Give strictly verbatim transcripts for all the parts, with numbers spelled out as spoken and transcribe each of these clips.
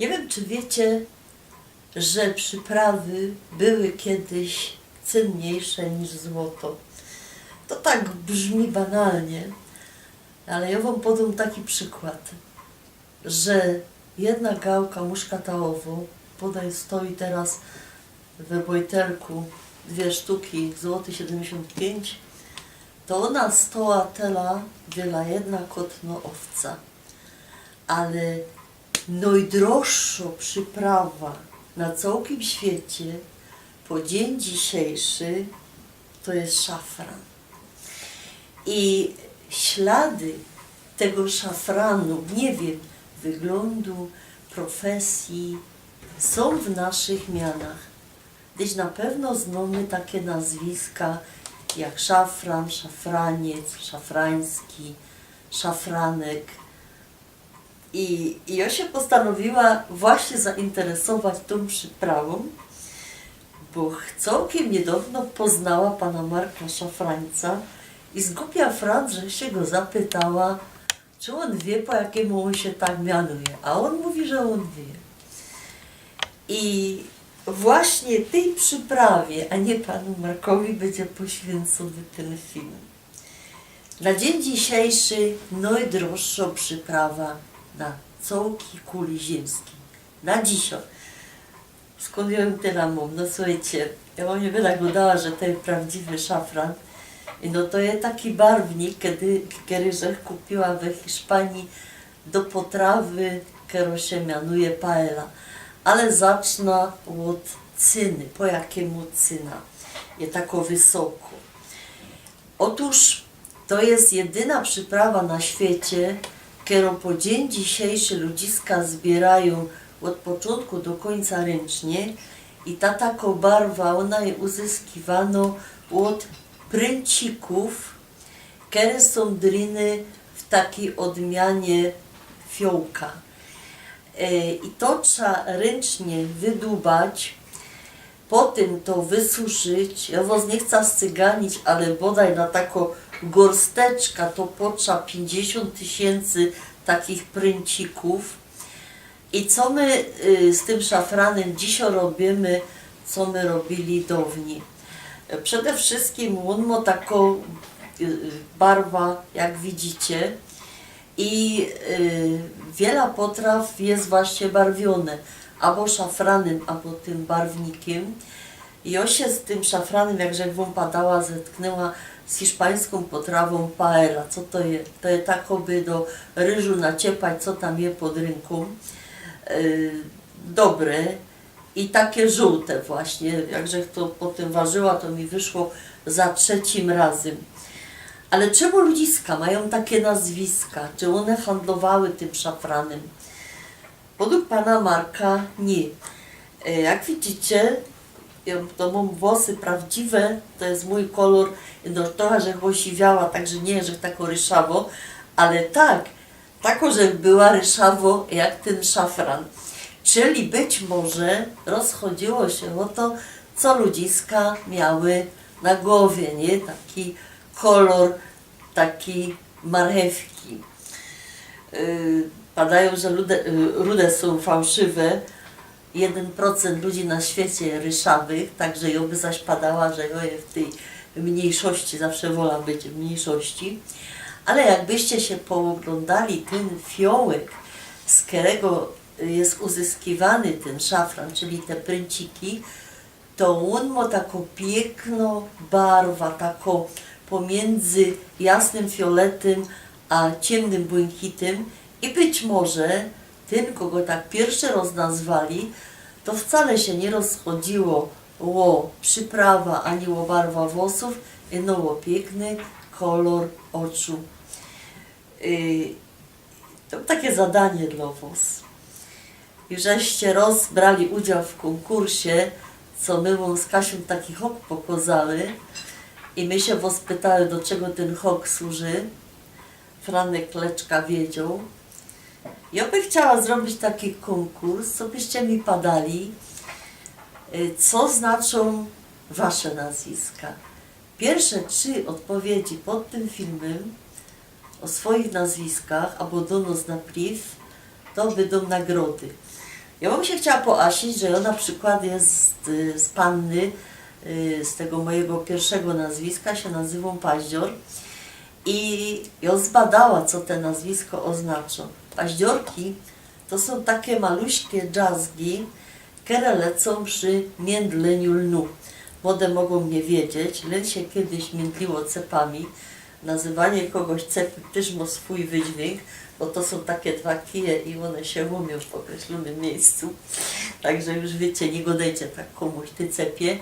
Nie wiym, czy wiycie, że prziprawy były kejsik cynniejsze niż złoto. To tak brzmi banalnie, ale jŏ wōm podōm taki przikłŏd, że jedna gałka muszkatołowŏ, bodaj stoi teroz we bojtelku dwie sztuki, złoty siedymdziesiōnt piyńć, to ôna stoła tela, wiela jedna kotno ôwca. Ale nojdroższŏ prziprawa na cołkim świecie po dziyń dzisiejszy to je szafran. I ślady tego szafranu, nie wiym, wyglōndu, profesyje, sōm w naszych mianach. Gdyż na pewno znōmy take nazwiska jak Szafran, Szafraniec, Szafrański, Szafranek. I, i jŏ sie postanowiła właśnie zainteresować tōm prziprawōm, bo ch-, cołkym niydŏwno poznała pana Marka Szafrańca i z gupia frat, że sie go zapytała, czy ôn wiy, po jakiymu ôn sie tak mianuje. A ôn mōwi, że ôn wiy. I właśnie tyj prziprawie, a niy panu Markowi, bydzie poświyncōny tyn film. Na dziyń dzisiejszy nojdroższŏ prziprawa na cołkij kuli ziymskij. Na dzisiej. Skōnd jŏ tela mōm? No suchejcie, jŏ wōm niy byda godała, że to je prawdziwy szafran. I no to je taki barwnik, kery, kery żech kupiła we Hiszpanie do potrawy, kerŏ sie mianuje paella. Ale zacznã ôd cyny. Po jakiymu cyna je tako wysoko? Ôtōż to je jedyna prziprawa na świecie, kerõ po dziyń dzisiejszy ludziska zbiyrajōm ôd poczōntku do kōńca ryncznie. I ta tako barwa, ôna je uzyskiwanŏ ôd pryncikōw, kere sōm drōne w takij ôdmianie fiołka. E, i to trza ryncznie wydubać, potym to wysuszyć. Jŏ wŏs niy chcã scyganić, ale bodaj na tako gorsteczka to potrza piyńćdziesiōnt tysiyncy takich pryncikōw. I co my, y, z tym szafranym dzisiej robiymy, co my robiyli dŏwnij? Przede wszyskim ôn mo tako, y, y, barwa, jak widzicie. I, y, wiela potraw je właśnie barwiōne abo szafranym, abo tym barwnikym. I jŏ sie z tym szafranym, jak żech wōm padała, zetknła z hiszpańskōm potrawōm paella. Co to je? To je tako, by do ryżu naciepać, co tam je pod rynkōm. Y, dobre. I take żōłte właśnie, jak żech to potym warzyła, to mi wyszło za trzecim razym. Ale czymu ludziska majōm take nazwiska? Czy ône handlowały tym szafranym? Podug pana Marka niy. E, jak widzicie, jŏ to mōm włosy prawdziwe, to je mōj kolōr, no trocha żech ôsiwiała, tak że niy, żech tako ryszawo, ale tak, tako żech była ryszawo jak tyn szafran. Czyli być może rozchodziło sie ô to, co ludziska miały na gowie, niy? Taki kolōr, taki marchewki. Y, padajōm, że rude, y, rude sōm fałszywe. Jedyn procynt ludzi na świecie ryszawych, tak że jŏ by zaś padała, że jŏ je w tyj myńszości, zawsze wola być w myńszości. Ale jakbyście sie pooglōndali tyn fiołek, z kerego je uzyskiwany tyn szafran, czyli te prynciki, to ôn mo tako piykno barwa, tako pomiyndzy jasnym fioletym a ciymnym błynkitym. I być może tyn, kogo tak piyrszy roz nazwali, to wcale sie niy rozchodziło ô prziprawa ani ô barwa włosōw, ino ô piykny kolōr ôczu. Y, To takie zadanie dlŏ wŏs. Już żeście roz brali udział w kōnkursie, co my wōm z Kasiōm taki hok pokŏzały i my sie wŏs pytały, do czego tyn hok służy. Franek Kleczka wiedzioł. Jŏ by chciała zrobić taki kōnkurs, co byście mi padali, y, co znaczōm wasze nazwiska. Piyrsze trzi ôdpowiedzi pod tym filmym ô swoich nazwiskach abo do nŏs na priv, to bydōm nagrody. Ja bych sie chciała poasić, że ja na przykład jest z, z panny, y, z tego mojego piyrszego nazwiska, sie nazywōm Paździor i ja zbadała, co te nazwisko ôznaczo. Paździorki to sōm take maluśke drzazgi, kere lecōm przi międlyniu lnu. Młode mogōm niy wiedzieć, lyn sie kejsik międliło cepami. Nazywanie kogoś cepym tyż mo swōj wydźwiynk, bo to sōm take dwa kije i ône sie łomiōm w ôkreslonym miyjscu. Tak że już wiycie, niy godejcie tak kōmuś ty cepie.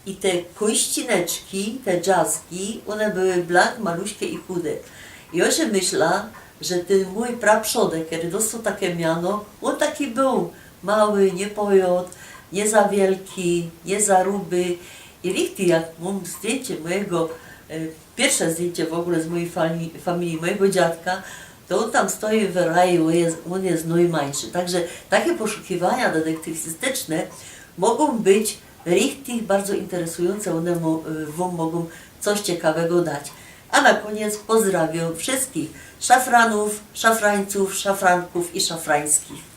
I te kōńścineczki, te drzazgi, ône były blank maluśke i chude. I jŏ sie myśla, że tyn mōj praprzodek, kery dostoł take miano, ôn taki bōł mały, niy pojŏd, niy za wielki, niy za ruby. I richtig, jak mōm zdjyńcie mojigo, e, piyrsze zdjyńcie w ogōle z mojij fami-, familije, mojigo dziadka, to ôn tam stoi w raju, ôn jest, ôn jest nojmajszy. Tak że take poszukiwania detektywistyczne mogōm być richtig bardzo interesujōnce, ône mo-, e, wōm mogōm coś ciekawego dać. A na kōniec pozdrawiōm wszyskich szafranōw, szafrańcōw, szafrankōw i szafrańskich.